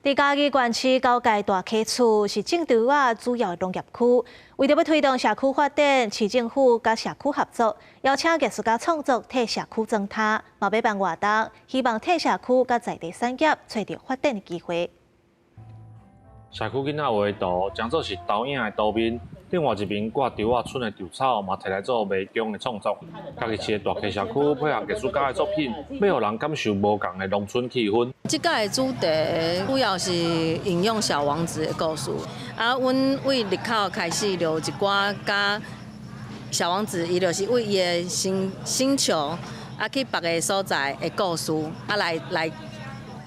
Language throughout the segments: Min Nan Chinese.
佇嘉義縣市交界大溪厝是種稻仔主要農業區，為著欲推動社區發展，市政府佮社區合作，邀請藝術家創作替社區裝坩，嘛欲辦活動，希望替社區佮在地產業揣著發展的機會。社區囡仔畫的圖，將做是投影的圖面。另外一邊掛稻仔賰的稻草，嘛提來做迷宮的創作。嘉義市的大溪社區配合藝術家的作品，欲予人感受無仝的農村氣氛。這屆的主題主要是引用小王子的故事。啊，阮對入口開始就有一寡佮小王子，伊就是對伊的星星球啊去別个所在的故事，啊來來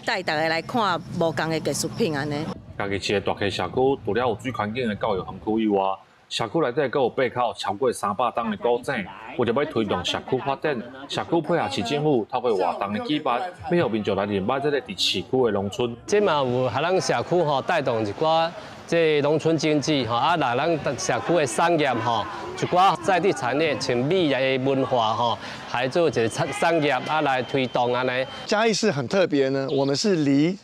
帶大家來看無仝的藝術品按呢。嘉義市的大溪社區，除了有水環境的教育園區以外，社區內底閣有八口超過300棟的古井，為著欲推動社區發展，社區配合市政府透過活動的舉辦，欲予民眾來認捌這个佇市區的農村。這嘛有予咱社區吼帶動一寡這農村經濟吼，啊，讓咱社區的產業吼，一寡在地產業，像米的文化吼，來做一个產產業啊來推動按呢。嘉義市很特別呢，我們是離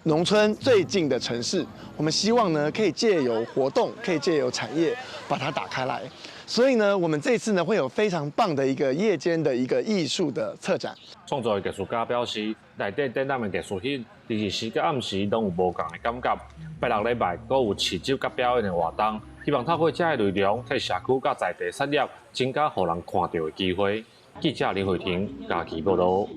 農村最近的城市，我們希望呢可以借由活動，可以借由產業把它打開來。所以呢，我們這次呢會有非常棒的一個夜間的一個藝術的策展。創作的藝術家表示，內底展覽的藝術品，佇日時佮暗時攏有無仝的感覺。拜六禮拜閣有市集佮表演的活動，希望透過這个內容，替社區佮在地產業增加予人看著的機會。記者林慧婷嘉義報導。